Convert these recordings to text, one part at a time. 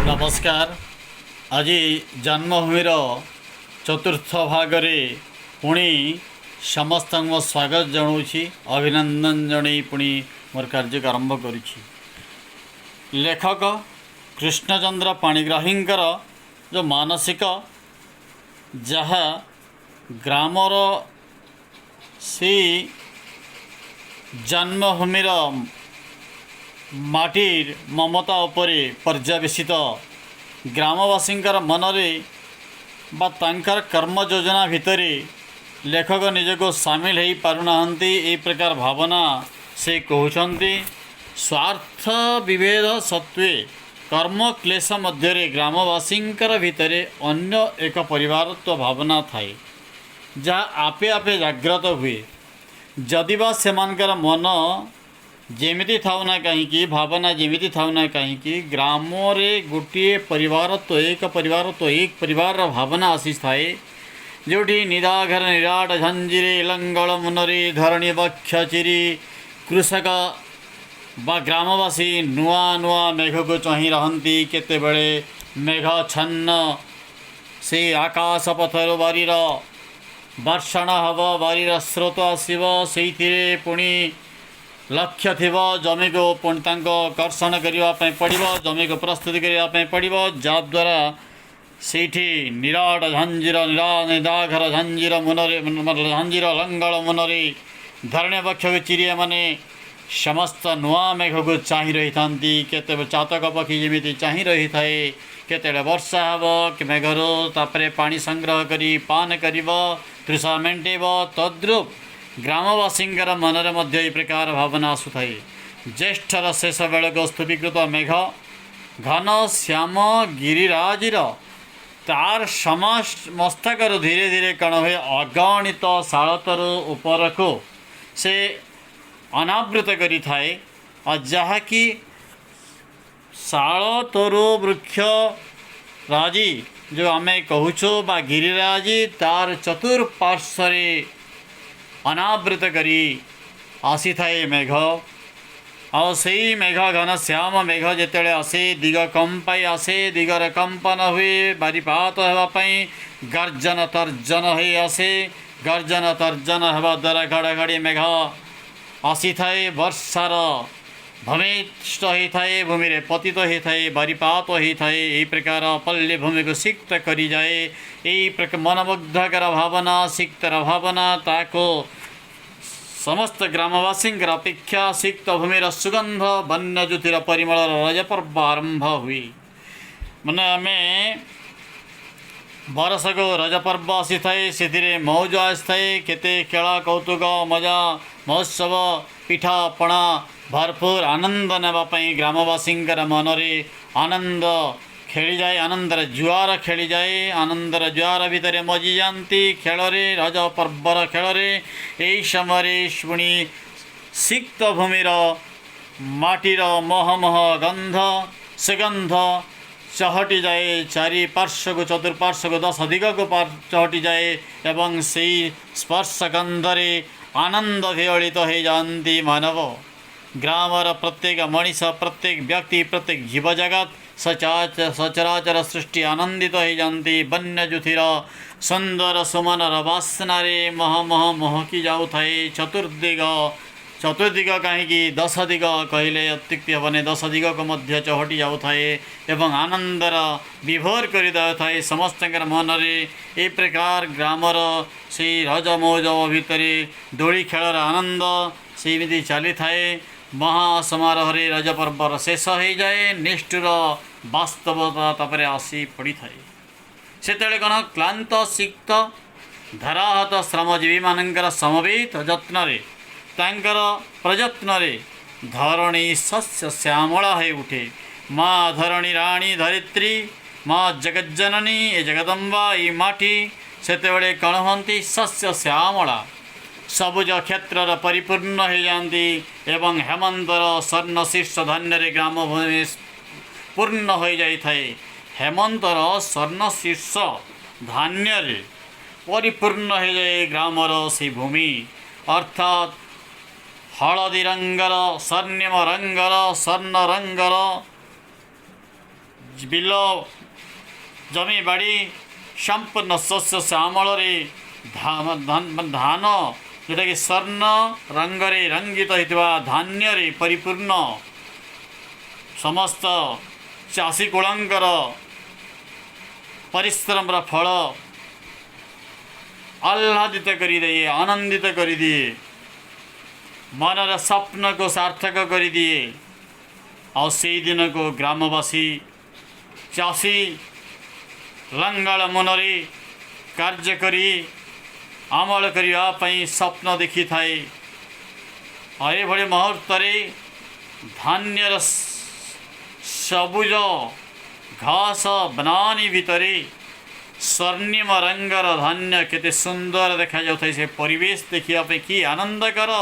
ନମସ୍କାର। ଆଜି ଜନ୍ମଭୂମିର ଚତୁର୍ଥ ଭାଗରେ ପୁଣି ସମସ୍ତଙ୍କୁ ସ୍ୱାଗତ ଜଣାଉଛି। ଅଭିନନ୍ଦନ ଜଣାଇ ପୁଣି ମୋର କାର୍ଯ୍ୟକୁ ଆରମ୍ଭ କରୁଛି। ଲେଖକ କୃଷ୍ଣଚନ୍ଦ୍ର ପାଣିଗ୍ରାହୀଙ୍କର ଯେଉଁ ମାନସିକ, ଯାହା ଗ୍ରାମର ସେଇ ଜନ୍ମଭୂମିର ମାଟିର ମମତା ଉପରେ ପର୍ଯ୍ୟବସିତ, ଗ୍ରାମବାସୀଙ୍କର ମନରେ ବା ତାଙ୍କର କର୍ମ ଯୋଜନା ଭିତରେ ଲେଖକ ନିଜକୁ ସାମିଲ ହେଇପାରୁନାହାନ୍ତି, ଏଇ ପ୍ରକାର ଭାବନା ସେ କହୁଛନ୍ତି। ସ୍ୱାର୍ଥ ବିଭେଦ ସତ୍ତ୍ୱେ କର୍ମ କ୍ଲେଶ ମଧ୍ୟରେ ଗ୍ରାମବାସୀଙ୍କର ଭିତରେ ଅନ୍ୟ ଏକ ପରିବାରତ୍ୱ ଭାବନା ଥାଏ, ଯାହା ଆପେ ଆପେ ଜାଗ୍ରତ ହୁଏ। ଯଦି ବା ସେମାନଙ୍କର ମନ ଯେମିତି ଥାଉ ନା କାହିଁକି, ଭାବନା ଯେମିତି ଥାଉ ନା କାହିଁକି, ଗ୍ରାମରେ ଗୋଟିଏ ପରିବାରତ୍ୱ, ଏକ ପରିବାରତ୍ୱ, ଏକ ପରିବାରର ଭାବନା ଆସିଥାଏ, ଯେଉଁଠି ନିଦାଘର ନିରାଟ ଝଞ୍ଜିରେ ଲଙ୍ଗଳ ମୁନରେ ଧରଣୀ ବକ୍ଷ ଚିରି କୃଷକ ବା ଗ୍ରାମବାସୀ ନୂଆ ନୂଆ ମେଘକୁ ଚାହିଁ ରହନ୍ତି। କେତେବେଳେ ମେଘ ଛନ୍ନ ସେଇ ଆକାଶ ପଥରୁ ବାରିର ବର୍ଷଣ ହେବ, ବାରିର ସ୍ରୋତ ଆସିବ, ସେଇଥିରେ ପୁଣି ଲକ୍ଷ୍ୟ ଥିବ ଜମିକୁ ପୁଣି ତାଙ୍କ କର୍ଷଣ କରିବା ପାଇଁ ପଡ଼ିବ, ଜମିକୁ ପ୍ରସ୍ତୁତି କରିବା ପାଇଁ ପଡ଼ିବ, ଯାହାଦ୍ୱାରା ସେଇଠି ନିରାଟ ଝାଞ୍ଜିର ନିଦାଘର ଝାଞ୍ଜିର ମୁନରେ, ଝାଞ୍ଜିର ଲଙ୍ଗଳ ମୁନରେ ଧରଣୀ ବକ୍ଷକୁ ଚିରି ଏମାନେ ସମସ୍ତ ନୂଆ ମେଘକୁ ଚାହିଁ ରହିଥାନ୍ତି। କେତେ ଚାତକ ପକ୍ଷୀ ଯେମିତି ଚାହିଁ ରହିଥାଏ, କେତେବେଳେ ବର୍ଷା ହେବ କି ମେଘରୁ ତାପରେ ପାଣି ସଂଗ୍ରହ କରି ପାନ କରିବ, ତୃଷା ମେଣ୍ଟେଇବ, ତଦ୍ରୁପ ଗ୍ରାମବାସୀଙ୍କର ମନରେ ମଧ୍ୟ ଏହି ପ୍ରକାର ଭାବନା ଆସୁଥାଏ। ଜ୍ୟେଷ୍ଠର ଶେଷ ବେଳକୁ ସ୍ତୂପୀକୃତ ମେଘ ଘନ ଶ୍ୟାମ ଗିରିରାଜିର ତାର ମସ୍ତକରୁ ଧୀରେ ଧୀରେ କ'ଣ ହୁଏ, ଅଗଣିତ ଶାଳତରୁ ଉପରକୁ ସେ ଅନାବୃତ କରିଥାଏ। ଆଉ ଯାହାକି ଶାଳତରୁ ବୃକ୍ଷ ରାଜି ଯେଉଁ ଆମେ କହୁଛୁ ବା ଗିରିରାଜି, ତାର ଚତୁଃପାର୍ଶ୍ୱରେ ଅନାବୃତ କରି ଆସିଥାଏ ମେଘ। ଆଉ ସେଇ ମେଘ, ଘନ ଶ୍ୟାମ ମେଘ ଯେତେବେଳେ ଆସେ, ଦିଗ କମ୍ପାଇ ଆସେ, ଦିଗରେ କମ୍ପନ ହୁଏ, ବାରିପାତ ହେବା ପାଇଁ ଗର୍ଜନ ତର୍ଜନ ହୋଇ ଆସେ। ଗର୍ଜନ ତର୍ଜନ ହେବା ଦ୍ୱାରା ଘଡ଼ଘଡ଼ି ମେଘ ଆସିଥାଏ, ବର୍ଷାର ଭୂମିଷ୍ଠ ହୋଇଥାଏ, ଭୂମିରେ ପତିତ ହୋଇଥାଏ, ବାରିପାତ ହୋଇଥାଏ। ଏହି ପ୍ରକାର ପଲ୍ଲୀ ଭୂମିକୁ ସିକ୍ତ କରିଯାଏ। ଏହି ପ୍ରକାର ମନମୁଗ୍ଧକର ଭାବନା, ସିକ୍ତର ଭାବନା, ତାକୁ ସମସ୍ତ ଗ୍ରାମବାସୀଙ୍କର ଅପେକ୍ଷା, ସିକ୍ତ ଭୂମିର ସୁଗନ୍ଧ, ବନ୍ୟଜ୍ୟୋତିର ପରିମଳର ରଜପର୍ବ ଆରମ୍ଭ ହୁଏ। ମାନେ ଆମେ ବରଷକୁ ରଜପର୍ବ ଆସିଥାଏ, ସେଥିରେ ମଉଜ ଆସିଥାଏ, କେତେ ଖେଳ କୌତୁକ, ମଜା ମହୋତ୍ସବ, ପିଠା ପଣା ଭରପୁର ଆନନ୍ଦ ନେବା ପାଇଁ ଗ୍ରାମବାସୀଙ୍କର ମନରେ ଆନନ୍ଦ ଖେଳିଯାଏ, ଆନନ୍ଦର ଜୁଆର ଖେଳିଯାଏ। ଆନନ୍ଦର ଜୁଆର ଭିତରେ ମଜିଯାଆନ୍ତି ଖେଳରେ, ରଜ ପର୍ବର ଖେଳରେ। ଏହି ସମୟରେ ପୁଣି ସିକ୍ତ ଭୂମିର ମାଟିର ମହ ମହ ଗନ୍ଧ, ସୁଗନ୍ଧ ଚହଟିଯାଏ ଚାରିପାର୍ଶ୍ୱକୁ, ଚତୁଃପାର୍ଶ୍ୱକୁ, ଦଶ ଦିଗକୁ ଚହଟିଯାଏ ଏବଂ ସେଇ ସ୍ପର୍ଶ ଗନ୍ଧରେ ଆନନ୍ଦ ବିହ୍ୱଳିତ ହୋଇଯାଆନ୍ତି ମାନବ। ଗ୍ରାମର ପ୍ରତ୍ୟେକ ମଣିଷ, ପ୍ରତ୍ୟେକ ବ୍ୟକ୍ତି, ପ୍ରତ୍ୟେକ ଜୀବଜଗତ, ସଚରାଚର ସୃଷ୍ଟି ଆନନ୍ଦିତ ହୋଇଯାଆନ୍ତି। ବନ୍ୟଜ୍ୟୋତିର ସୁନ୍ଦର ସୁମନର ବାସ୍ନାରେ ମହ ମହ ମହକି ଯାଉଥାଏ ଚତୁର୍ଦିଗ। ଚତୁର୍ଦିଗ କାହିଁକି, ଦଶ ଦିଗ କହିଲେ ଅତ୍ୟୁକ୍ତି ହେବନି। ଦଶ ଦିଗକୁ ମଧ୍ୟ ଚହଟି ଯାଉଥାଏ ଏବଂ ଆନନ୍ଦର ବିଭୋର କରିଦେଉଥାଏ ସମସ୍ତଙ୍କର ମନରେ। ଏହି ପ୍ରକାର ଗ୍ରାମର ସେଇ ରଜ ମଉଜ ଭିତରେ ଦୋଳି ଖେଳର ଆନନ୍ଦ ସେମିତି ଚାଲିଥାଏ। ମହା ସମାରୋହରେ ରଜ ପର୍ବର ଶେଷ ହୋଇଯାଏ। ନିଷ୍ଠୁର ବାସ୍ତବତା ତାପରେ ଆସି ପଡ଼ିଥାଏ। ସେତେବେଳେ କ'ଣ, କ୍ଳାନ୍ତ ସିକ୍ତ ଧରାହତ ଶ୍ରମଜୀବୀମାନଙ୍କର ସମବେତ ଯତ୍ନରେ, ତାଙ୍କର ପ୍ରଯତ୍ନରେ ଧରଣୀ ଶସ୍ୟ ଶ୍ୟାମଳା ହୋଇ ଉଠେ। ମା ଧରଣୀ, ରାଣୀ ଧରିତ୍ରୀ, ମା ଜଗଜ୍ଜନନୀ, ଏ ଜଗଦମ୍ବା, ଏଇ ମାଟି ସେତେବେଳେ କ'ଣ ହୁଅନ୍ତି? ଶସ୍ୟ ଶ୍ୟାମଳା ସବୁଜ କ୍ଷେତ୍ରର ପରିପୂର୍ଣ୍ଣ ହୋଇଯାଆନ୍ତି ଏବଂ ହେମନ୍ତର ସ୍ୱର୍ଣ୍ଣ ଶୀର୍ଷ ଧାନ୍ୟରେ ଗ୍ରାମଭୂମି ପୂର୍ଣ୍ଣ ହୋଇଯାଇଥାଏ। ହେମନ୍ତର ସ୍ୱର୍ଣ୍ଣ ଶୀର୍ଷ ଧାନ୍ୟରେ ପରିପୂର୍ଣ୍ଣ ହୋଇଯାଏ ଗ୍ରାମର ସେଇ ଭୂମି। ଅର୍ଥାତ୍ ହଳଦୀ ରଙ୍ଗର, ସ୍ୱର୍ଣ୍ଣିମ ରଙ୍ଗର, ସ୍ୱର୍ଣ୍ଣ ରଙ୍ଗର ବିଲ ଜମି ବାଡ଼ି ସମ୍ପୂର୍ଣ୍ଣ ଶସ୍ୟ ଶ୍ୟାମଳରେ ଧାନ, ଯେଉଁଟାକି ସ୍ୱର୍ଣ୍ଣ ରଙ୍ଗରେ ରଙ୍ଗିତ ହୋଇଥିବା ଧାନ୍ୟରେ ପରିପୂର୍ଣ୍ଣ, ସମସ୍ତ ଚାଷୀ କୂଳଙ୍କର ପରିଶ୍ରମର ଫଳ ଆହ୍ଲାଦିତ କରିଦିଏ, ଆନନ୍ଦିତ କରିଦିଏ, ମନର ସ୍ୱପ୍ନକୁ ସାର୍ଥକ କରିଦିଏ। ଆଉ ସେଇ ଦିନକୁ ଗ୍ରାମବାସୀ ଚାଷୀ ଲଙ୍ଗଳ ମୁନରେ କାର୍ଯ୍ୟ କରି ଅମଳ କରିବା ପାଇଁ ସ୍ୱପ୍ନ ଦେଖିଥାଏ। ଆଉ ଏଭଳି ମୁହୂର୍ତ୍ତରେ ଧାନ୍ୟର ସବୁଜ ଘାସ ବନାନୀ ଭିତରେ ସ୍ୱର୍ଣ୍ଣିମ ରଙ୍ଗର ଧାନ୍ୟ କେତେ ସୁନ୍ଦର ଦେଖାଯାଉଥାଏ। ସେ ପରିବେଶ ଦେଖିବା ପାଇଁ କି ଆନନ୍ଦକର!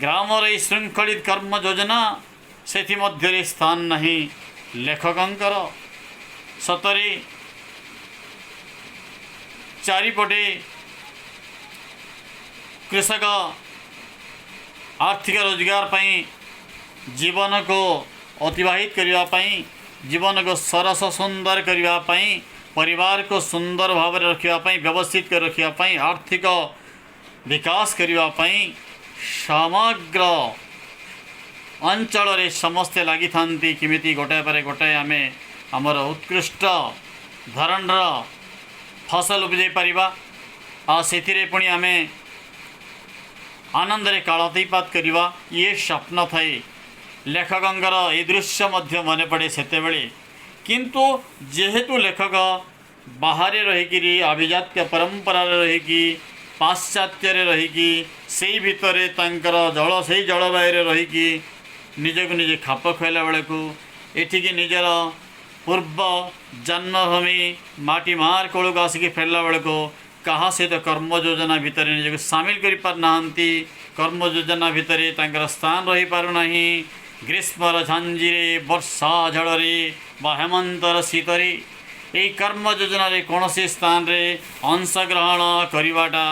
ଗ୍ରାମର ଏହି ଶୃଙ୍ଖଳିତ କର୍ମ ଯୋଜନା, ସେଥିମଧ୍ୟରେ ସ୍ଥାନ ନାହିଁ ଲେଖକଙ୍କର। ସତରେ ଚାରିପଟେ କୃଷକ ଆର୍ଥିକ ରୋଜଗାର ପାଇଁ, ଜୀବନକୁ ଅତିବାହିତ କରିବା ପାଇଁ, ଜୀବନକୁ ସରସ ସୁନ୍ଦର କରିବା ପାଇଁ, ପରିବାରକୁ ସୁନ୍ଦର ଭାବରେ ରଖିବା ପାଇଁ, ବ୍ୟବସ୍ଥିତ କରି ରଖିବା ପାଇଁ, ଆର୍ଥିକ ବିକାଶ କରିବା ପାଇଁ ସମଗ୍ର ଅଞ୍ଚଳରେ ସମସ୍ତେ ଲାଗିଥାନ୍ତି, କେମିତି ଗୋଟାଏ ପରେ ଗୋଟାଏ ଆମେ ଆମର ଉତ୍କୃଷ୍ଟ ଧରଣର ଫସଲ ଉପଜାଇ ପାରିବା ଆଉ ସେଥିରେ ପୁଣି ଆମେ ଆନନ୍ଦରେ କାଳାତିପାତ କରିବା, ଇଏ ସ୍ୱପ୍ନ ଥାଏ। ଲେଖକଙ୍କର ଏ ଦୃଶ୍ୟ ମଧ୍ୟ ମନେ ପଡ଼େ ସେତେବେଳେ। କିନ୍ତୁ ଯେହେତୁ ଲେଖକ ବାହାରେ ରହିକିରି, ଆଭିଜାତ୍ୟ ପରମ୍ପରାରେ ରହିକି, ପାଶ୍ଚାତ୍ୟରେ ରହିକି, ସେଇ ଭିତରେ ତାଙ୍କର ସେଇ ଜଳବାୟୁରେ ରହିକି ନିଜକୁ ନିଜେ ଖାପ ଖୁଆଇଲା ବେଳକୁ ଏଠିକି ନିଜର ପୂର୍ବ ଜନ୍ମଭୂମି ମାଟି ମାର କୋଳକୁ ଆସିକି ଫେରିଲା ବେଳକୁ କାହା ସହିତ କର୍ମ ଯୋଜନା ଭିତରେ ନିଜକୁ ସାମିଲ କରିପାରୁନାହାନ୍ତି। କର୍ମ ଯୋଜନା ଭିତରେ ତାଙ୍କର ସ୍ଥାନ ରହିପାରୁନାହିଁ। ଗ୍ରୀଷ୍ମର ଝାଞ୍ଜିରେ, ବର୍ଷା ଝଡ଼ରେ ବା ହେମନ୍ତର ଶୀତରେ ଏହି କର୍ମ ଯୋଜନାରେ କୌଣସି ସ୍ଥାନରେ ଅଂଶଗ୍ରହଣ କରିବାଟା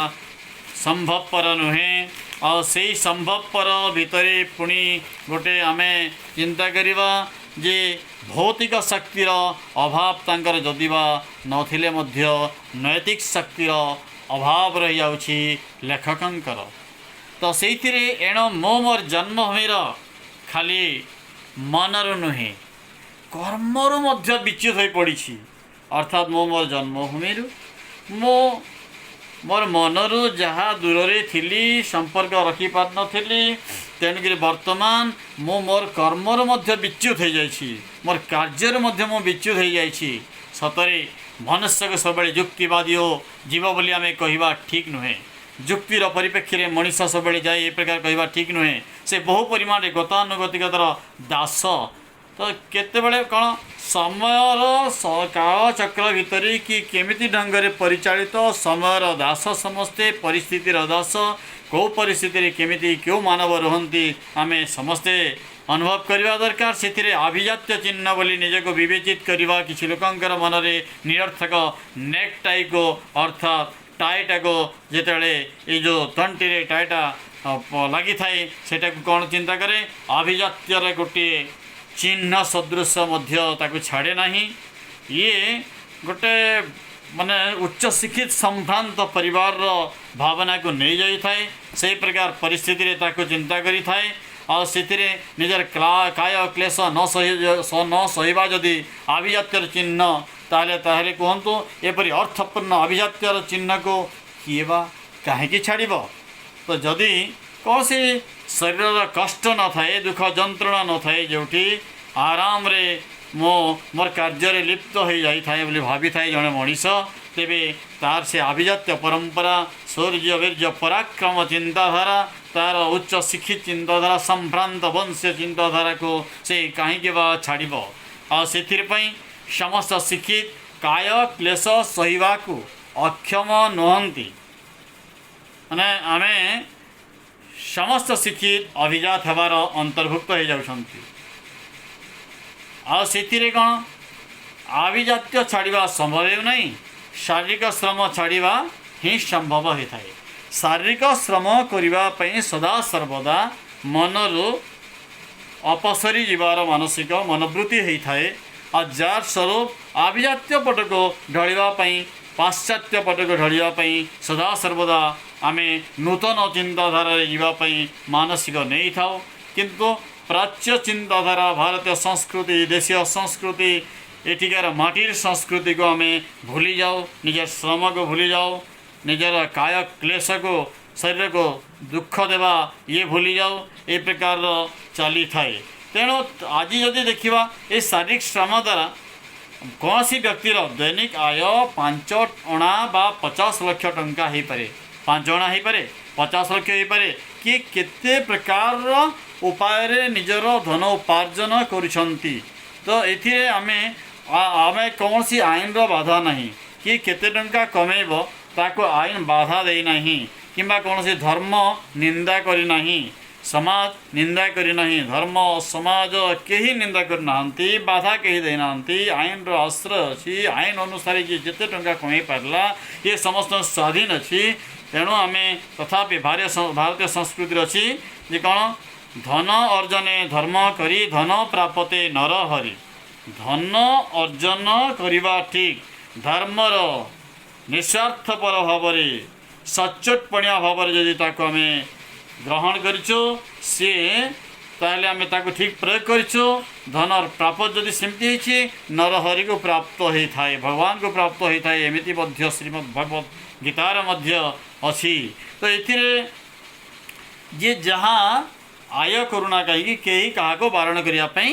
ସମ୍ଭବପର ନୁହେଁ। ଆଉ ସେଇ ସମ୍ଭବପର ଭିତରେ ପୁଣି ଗୋଟେ ଆମେ ଚିନ୍ତା କରିବା ଯେ ଭୌତିକ ଶକ୍ତିର ଅଭାବ ତାଙ୍କର ଯଦି ବା ନଥିଲେ ମଧ୍ୟ ନୈତିକ ଶକ୍ତିର ଅଭାବ ରହିଯାଉଛି ଲେଖକଙ୍କର। ତ ସେଇଥିରେ ଏଣୁ ମୁଁ ମୋର ଜନ୍ମଭୂମିର ଖାଲି ମନରୁ ନୁହେଁ, କର୍ମରୁ ମଧ୍ୟ ବିଚ୍ୟୁତ ହୋଇପଡ଼ିଛି। ଅର୍ଥାତ୍ ମୁଁ ମୋର ଜନ୍ମଭୂମିରୁ, ମୁଁ ମୋର ମନରୁ ଯାହା ଦୂରରେ ଥିଲି, ସମ୍ପର୍କ ରଖିପାରୁନଥିଲି, ତେଣୁକରି ବର୍ତ୍ତମାନ ମୁଁ ମୋର କର୍ମରୁ ମଧ୍ୟ ବିଚ୍ୟୁତ ହୋଇଯାଇଛି, ମୋର କାର୍ଯ୍ୟରୁ ମଧ୍ୟ ମୁଁ ବିଚ୍ୟୁତ ହୋଇଯାଇଛି। ସତରେ ମନୁଷ୍ୟକୁ ସବୁବେଳେ ଯୁକ୍ତିବାଦୀ ଓ ଜୀବ ବୋଲି ଆମେ କହିବା ଠିକ୍ ନୁହେଁ। ଯୁକ୍ତିର ପରିପ୍ରେକ୍ଷୀରେ ମଣିଷ ସବୁବେଳେ ଯାଏ, ଏ ପ୍ରକାର କହିବା ଠିକ୍ ନୁହେଁ। ସେ ବହୁ ପରିମାଣରେ ଗତାନୁଗତିକତାର ଦାସ। ତ କେତେବେଳେ କ'ଣ ସମୟର କାଳଚକ୍ର ଭିତରେ କି କେମିତି ଢଙ୍ଗରେ ପରିଚାଳିତ, ସମୟର ଦାସ ସମସ୍ତେ, ପରିସ୍ଥିତିର ଦାସ। କେଉଁ ପରିସ୍ଥିତିରେ କେମିତି କେଉଁ ମାନବ ରୁହନ୍ତି, ଆମେ ସମସ୍ତେ ଅନୁଭବ କରିବା ଦରକାର। ସେଥିରେ ଆଭିଜାତ୍ୟ ଚିହ୍ନ ବୋଲି ନିଜକୁ ବିବେଚିତ କରିବା କିଛି ଲୋକଙ୍କର ମନରେ ନିରର୍ଥକ। ନେକ୍ ଟାଇକୁ, ଅର୍ଥାତ୍ ଟାଇଟାକୁ, ଯେତେବେଳେ ଏଇ ଯେଉଁ ତଣ୍ଟିରେ ଟାଇଟା ଲାଗିଥାଏ, ସେଟାକୁ କ'ଣ ଚିନ୍ତା କରେ, ଆଭିଜାତ୍ୟର ଗୋଟିଏ ଚିହ୍ନ ସଦୃଶ ମଧ୍ୟ ତାକୁ ଛାଡ଼େ ନାହିଁ। ଇଏ ଗୋଟେ ମାନେ ଉଚ୍ଚ ଶିକ୍ଷିତ ସମ୍ଭ୍ରାନ୍ତ ପରିବାରର ଭାବନାକୁ ନେଇଯାଇଥାଏ। ସେଇ ପ୍ରକାର ପରିସ୍ଥିତିରେ ତାକୁ ଚିନ୍ତା କରିଥାଏ। ଆଉ ସେଥିରେ ନିଜର କାୟ କ୍ଲେଶ ନ ସହିବା ଯଦି ଆଭିଜାତ୍ୟର ଚିହ୍ନ, ତାହେଲେ କୁହନ୍ତୁ, ଏପରି ଅର୍ଥପୂର୍ଣ୍ଣ ଆଭିଜାତ୍ୟର ଚିହ୍ନକୁ କିଏ ବା କାହିଁକି ଛାଡ଼ିବ? ତ ଯଦି କୌଣସି ଶରୀରର କଷ୍ଟ ନଥାଏ, ଦୁଃଖ ଯନ୍ତ୍ରଣା ନଥାଏ, ଯେଉଁଠି ଆରାମରେ ମୁଁ ମୋର କାର୍ଯ୍ୟରେ ଲିପ୍ତ ହୋଇଯାଇଥାଏ ବୋଲି ଭାବିଥାଏ ଜଣେ ମଣିଷ, ତେବେ ତାର ସେ ଆଭିଜାତ୍ୟ ପରମ୍ପରା, ଶୌର୍ଯ୍ୟ ବୀର୍ଯ୍ୟ ପରାକ୍ରମ ଚିନ୍ତାଧାରା, ତାର ଉଚ୍ଚ ଶିକ୍ଷିତ ଚିନ୍ତାଧାରା, ସମ୍ଭ୍ରାନ୍ତ ବଂଶୀୟ ଚିନ୍ତାଧାରାକୁ ସେ କାହିଁକି ବା ଛାଡ଼ିବ? ଆଉ ସେଥିପାଇଁ ସମସ୍ତ ଶିକ୍ଷିତ କାୟ କ୍ଲେଶ ସହିବାକୁ ଅକ୍ଷମ ନୁହନ୍ତି। ମାନେ ଆମେ ସମସ୍ତ ଶିକ୍ଷିତ ଅଭିଜାତ ହେବାର ଅନ୍ତର୍ଭୁକ୍ତ ହେଇଯାଉଛନ୍ତି। ଆଉ ସେଥିରେ କ'ଣ ଆଭିଜାତ୍ୟ ଛାଡ଼ିବା ସମ୍ଭବ ହେଉନାହିଁ, ଶାରୀରିକ ଶ୍ରମ ଛାଡ଼ିବା ହିଁ ସମ୍ଭବ ହୋଇଥାଏ। ଶାରୀରିକ ଶ୍ରମ କରିବା ପାଇଁ ସଦାସର୍ବଦା ମନରୁ ଅପସରି ଯିବାର ମାନସିକ ମନୋବୃତ୍ତି ହେଇଥାଏ। ଆଉ ଯାର ସ୍ୱରୂପ ଆଭିଜାତ୍ୟ ପଟକୁ ଢଳିବା ପାଇଁ, ପାଶ୍ଚାତ୍ୟ ପଟକୁ ଢଳିବା ପାଇଁ ସଦାସର୍ବଦା ଆମେ ନୂତନ ଚିନ୍ତାଧାରାରେ ଯିବା ପାଇଁ ମାନସିକ ନେଇଥାଉ। କିନ୍ତୁ ପ୍ରାଚ୍ୟ ଚିନ୍ତାଧାରା, ଭାରତୀୟ ସଂସ୍କୃତି, ଦେଶୀୟ ସଂସ୍କୃତି, ଏଠିକାର ମାଟିର ସଂସ୍କୃତିକୁ ଆମେ ଭୁଲି ଯାଉ, ନିଜର ଶ୍ରମକୁ ଭୁଲି ଯାଉ, ନିଜର କାୟ କ୍ଲେଶକୁ, ଶରୀରକୁ ଦୁଃଖ ଦେବା ଇଏ ଭୁଲି ଯାଉ। ଏ ପ୍ରକାରର ଚାଲିଥାଏ। ତେଣୁ ଆଜି ଯଦି ଦେଖିବା, ଏ ଶାରୀରିକ ଶ୍ରମ ଦ୍ୱାରା କୌଣସି ବ୍ୟକ୍ତିର ଦୈନିକ ଆୟ 5 ଅଣା ବା 50 ଲକ୍ଷ ଟଙ୍କା ହେଇପାରେ, 5 ଅଣା ହେଇପାରେ, 50 ଲକ୍ଷ ହେଇପାରେ। କିଏ କେତେ ପ୍ରକାରର ଉପାୟରେ ନିଜର ଧନ ଉପାର୍ଜନ କରୁଛନ୍ତି। ତ ଏଥିରେ ଆମେ କୌଣସି ଆଇନର ବାଧା ନାହିଁ। କିଏ କେତେ ଟଙ୍କା କମେଇବ, ତାକୁ ଆଇନ ବାଧା ଦେଇନାହିଁ କିମ୍ବା କୌଣସି ଧର୍ମ ନିନ୍ଦା କରିନାହିଁ, ସମାଜ ନିନ୍ଦା କରିନାହିଁ। ଧର୍ମ, ସମାଜ କେହି ନିନ୍ଦା କରିନାହାନ୍ତି, ବାଧା କେହି ଦେଇନାହାନ୍ତି। ଆଇନର ଆଶ୍ରୟ ଅଛି। ଆଇନ ଅନୁସାରେ ଯିଏ ଯେତେ ଟଙ୍କା କମେଇ ପାରିଲା, ଇଏ ସମସ୍ତଙ୍କ ସ୍ୱାଧୀନ ଅଛି। ତେଣୁ ଆମେ ତଥାପି ଭାରତୀୟ ସଂସ୍କୃତିରେ ଅଛି ଯେ କ'ଣ, ଧନ ଅର୍ଜନେ ଧର୍ମ କରି ଧନ ପ୍ରାପତେ ନର ହରି। ଧନ ଅର୍ଜନ କରିବା ଠିକ୍, ଧର୍ମର ନିସ୍ୱାର୍ଥପର ଭାବରେ, ସଚ୍ଚୋଟପଣିଆ ଭାବରେ ଯଦି ତାକୁ ଆମେ ଗ୍ରହଣ କରିଛୁ ସିଏ, ତାହେଲେ ଆମେ ତାକୁ ଠିକ୍ ପ୍ରୟୋଗ କରିଛୁ। ଧନର ପ୍ରାପ ଯଦି ସେମିତି ହେଇଛି, ନରହରିକୁ ପ୍ରାପ୍ତ ହେଇଥାଏ, ଭଗବାନଙ୍କୁ ପ୍ରାପ୍ତ ହେଇଥାଏ। ଏମିତି ମଧ୍ୟ ଶ୍ରୀମଦ୍ ଭଗବତ ଗୀତାର ମଧ୍ୟ ଅଛି। ତ ଏଥିରେ ଯିଏ ଯାହା ଆୟ କରୁନା କାହିଁକି, କେହି କାହାକୁ ବାରଣ କରିବା ପାଇଁ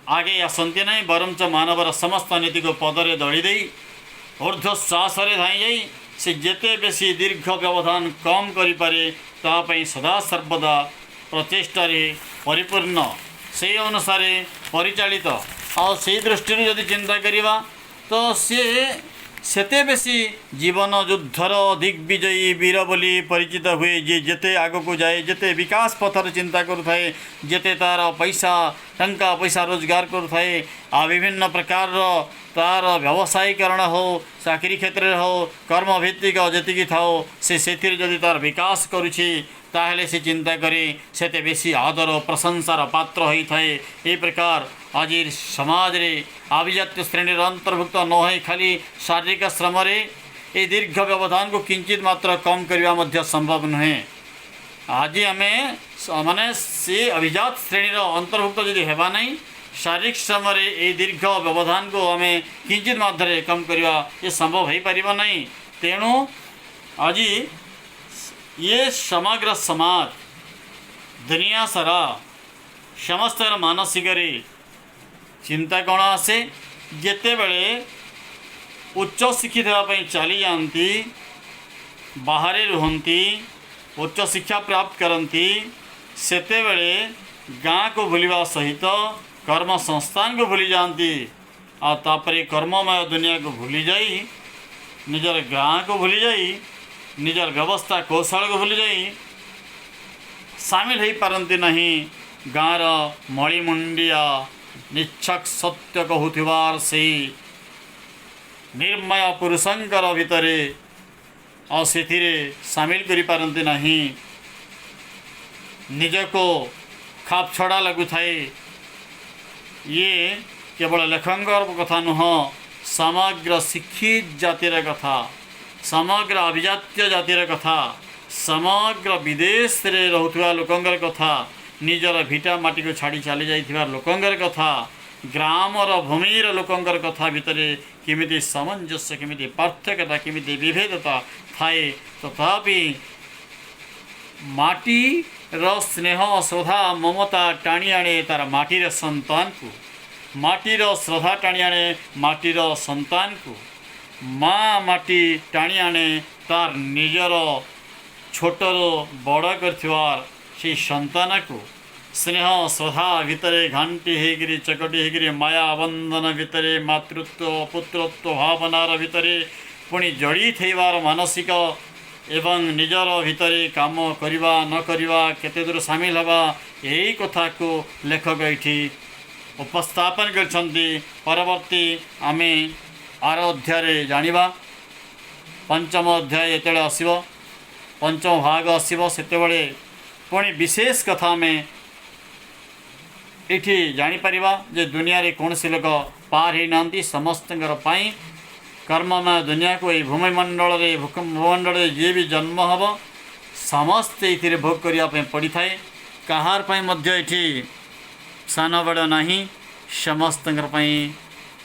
ଆଗେଇ ଆସନ୍ତି ନାହିଁ। ବରଞ୍ଚ ମାନବର ସମସ୍ତ ନୀତିକୁ ପଦରେ ଦଳି ଦେଇ ଉର୍ଦ୍ଧ୍ୱ ଶ୍ୱାସରେ ଧାଇଁ ଯାଇ ସେ ଯେତେ ବେଶୀ ଦୀର୍ଘ ବ୍ୟବଧାନ କମ୍ କରିପାରେ, ତା ପାଇଁ ସଦାସର୍ବଦା ପ୍ରଚେଷ୍ଟାରେ ପରିପୂର୍ଣ୍ଣ, ସେଇ ଅନୁସାରେ ପରିଚାଳିତ। ଆଉ ସେଇ ଦୃଷ୍ଟିରୁ ଯଦି ଚିନ୍ତା କରିବା, ତ ସିଏ ସେତେ ବେଶୀ ଜୀବନ ଯୁଦ୍ଧର ଦିଗ୍ବିଜୟୀ ବୀର ବୋଲି ପରିଚିତ ହୁଏ। ଯିଏ ଯେତେ ଆଗକୁ ଯାଏ, ଯେତେ ବିକାଶ ପଥରେ ଚିନ୍ତା କରୁଥାଏ, ଯେତେ ତା'ର ପଇସା, ଟଙ୍କା ପଇସା ରୋଜଗାର କରୁଥାଏ, ଆଉ ବିଭିନ୍ନ ପ୍ରକାରର ତା'ର ବ୍ୟବସାୟୀକରଣ ହେଉ, ଚାକିରି କ୍ଷେତ୍ରରେ ହେଉ, କର୍ମଭିତ୍ତିକ ଯେତିକି ଥାଉ, ସେ ସେଥିରେ ଯଦି ତା'ର ବିକାଶ କରୁଛି, ତାହେଲେ ସେ ଚିନ୍ତା କରି ସେତେ ବେଶୀ ଆଦର ପ୍ରଶଂସାର ପାତ୍ର ହୋଇଥାଏ। ଏହି ପ୍ରକାର ଆଜି ସମାଜରେ ଆଭିଜାତ୍ୟ ଶ୍ରେଣୀର ଅନ୍ତର୍ଭୁକ୍ତ ନ ହୋଇ ଖାଲି ଶାରୀରିକ ଶ୍ରମରେ ଏହି ଦୀର୍ଘ ବ୍ୟବଧାନକୁ କିଞ୍ଚିତ ମାତ୍ର କମ୍ କରିବା ମଧ୍ୟ ସମ୍ଭବ ନୁହେଁ। ଆଜି ଆମେ ମାନେ ସେ ଅଭିଜାତ ଶ୍ରେଣୀର ଅନ୍ତର୍ଭୁକ୍ତ ଯଦି ହେବା ନାହିଁ, ଶାରୀରିକ ଶ୍ରମରେ ଏହି ଦୀର୍ଘ ବ୍ୟବଧାନକୁ ଆମେ କିଞ୍ଚିତ ମାତ୍ରାରେ କମ୍ କରିବା ଏ ସମ୍ଭବ ହୋଇପାରିବ ନାହିଁ। ତେଣୁ ଆଜି ଇଏ ସମଗ୍ର ସମାଜ, ଦୁନିଆ ସାରା ସମସ୍ତଙ୍କର ମାନସିକରେ ଚିନ୍ତା କ'ଣ ଆସେ? ଯେତେବେଳେ ଉଚ୍ଚ ଶିକ୍ଷିତ ହେବା ପାଇଁ ଚାଲିଯାଆନ୍ତି, ବାହାରେ ରୁହନ୍ତି, ଉଚ୍ଚ ଶିକ୍ଷା ପ୍ରାପ୍ତ କରନ୍ତି, ସେତେବେଳେ ଗାଁକୁ ଭୁଲିବା ସହିତ କର୍ମ ସଂସ୍ଥାନକୁ ଭୁଲି ଯାଆନ୍ତି। ଆଉ ତାପରେ କର୍ମମୟ ଦୁନିଆକୁ ଭୁଲି ଯାଇ, ନିଜର ଗାଁକୁ ଭୁଲି ଯାଇ, ନିଜର ବ୍ୟବସ୍ଥା କୌଶଳକୁ ଭୁଲି ଯାଇ ସାମିଲ ହେଇପାରନ୍ତି ନାହିଁ ଗାଁର ମଳିମୁଣ୍ଡିଆ ନିଚ୍ଛକ ସତ୍ୟ କହୁଥିବାର ସେଇ ନିର୍ମୟ ପୁରୁଷଙ୍କର ଭିତରେ, ଆଉ ସେଥିରେ ସାମିଲ କରିପାରନ୍ତି ନାହିଁ। ନିଜକୁ ଖାପ ଛଡ଼ା ଲାଗୁଥାଏ। ଇଏ କେବଳ ଲେଖକଙ୍କର କଥା ନୁହଁ, ସମଗ୍ର ଶିକ୍ଷିତ ଜାତିର କଥା, ସମଗ୍ର ଆଭିଜାତ୍ୟ ଜାତିର କଥା, ସମଗ୍ର ବିଦେଶରେ ରହୁଥିବା ଲୋକଙ୍କର କଥା, ନିଜର ଭିଟା ମାଟିକୁ ଛାଡ଼ି ଚାଲି ଯାଇଥିବା ଲୋକଙ୍କର କଥା, ଗ୍ରାମର ଭୂମିର ଲୋକଙ୍କର କଥା ଭିତରେ କେମିତି ସାମଞ୍ଜସ୍ୟ, କେମିତି ପାର୍ଥକ୍ୟତା, କେମିତି ବିଭେଦତା ଥାଏ। ତଥାପି ମାଟିର ସ୍ନେହ, ଶ୍ରଦ୍ଧା, ମମତା ଟାଣି ଆଣେ ତାର ମାଟିର ସନ୍ତାନକୁ। ମାଟିର ଶ୍ରଦ୍ଧା ଟାଣି ଆଣେ ମାଟିର ସନ୍ତାନକୁ। ମା ମାଟି ଟାଣି ଆଣେ ତାର ନିଜର ଛୋଟରୁ ବଡ଼ କରିଥିବାର ସେଇ ସନ୍ତାନକୁ। ସ୍ନେହ ଶ୍ରଦ୍ଧା ଭିତରେ ଘାଣ୍ଟି ହେଇକିରି, ଚକଟି ହେଇକିରି, ମାୟା ବନ୍ଧନ ଭିତରେ, ମାତୃତ୍ୱ ପୁତ୍ରତ୍ୱ ଭାବନାର ଭିତରେ ପୁଣି ଜଡ଼ି ଥିବାର ମାନସିକ ଏବଂ ନିଜର ଭିତରେ କାମ କରିବା ନ କରିବା, କେତେ ଦୂର ସାମିଲ ହେବା, ଏଇ କଥାକୁ ଲେଖକ ଏଇଠି ଉପସ୍ଥାପନ କରିଛନ୍ତି। ପରବର୍ତ୍ତୀ ଆମେ ଆର ଅଧ୍ୟାୟରେ ଜାଣିବା। ପଞ୍ଚମ ଅଧ୍ୟାୟ ଯେତେବେଳେ ଆସିବ, ପଞ୍ଚମ ଭାଗ ଆସିବ, ସେତେବେଳେ ପୁଣି ବିଶେଷ କଥା ଆମେ ଏଇଠି ଜାଣିପାରିବା ଯେ ଦୁନିଆରେ କୌଣସି ଲୋକ ପାର ହେଇନାହାନ୍ତି। ସମସ୍ତଙ୍କର ପାଇଁ କର୍ମମୟ ଦୁନିଆକୁ, ଏଇ ଭୂମିମଣ୍ଡଳରେ, ଭୂମଣ୍ଡଳରେ ଯିଏ ବି ଜନ୍ମ ହେବ, ସମସ୍ତେ ଏଇଥିରେ ଭୋଗ କରିବା ପାଇଁ ପଡ଼ିଥାଏ। କାହାର ପାଇଁ ମଧ୍ୟ ଏଠି ସାନ ବଡ଼ ନାହିଁ। ସମସ୍ତଙ୍କର ପାଇଁ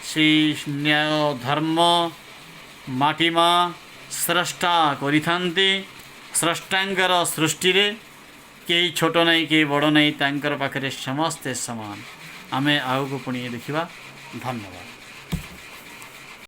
ସେଇ ନ୍ୟାୟ, ଧର୍ମ ମାଟି ମା ସ୍ରଷ୍ଟା କରିଥାନ୍ତି। ସ୍ରଷ୍ଟାଙ୍କର ସୃଷ୍ଟିରେ କେହି ଛୋଟ ନାହିଁ, କେହି ବଡ଼ ନାହିଁ। ତାଙ୍କର ପାଖରେ ସମସ୍ତେ ସମାନ। ଆମେ ଆଗକୁ ପୁଣି ଦେଖିବା। ଧନ୍ୟବାଦ।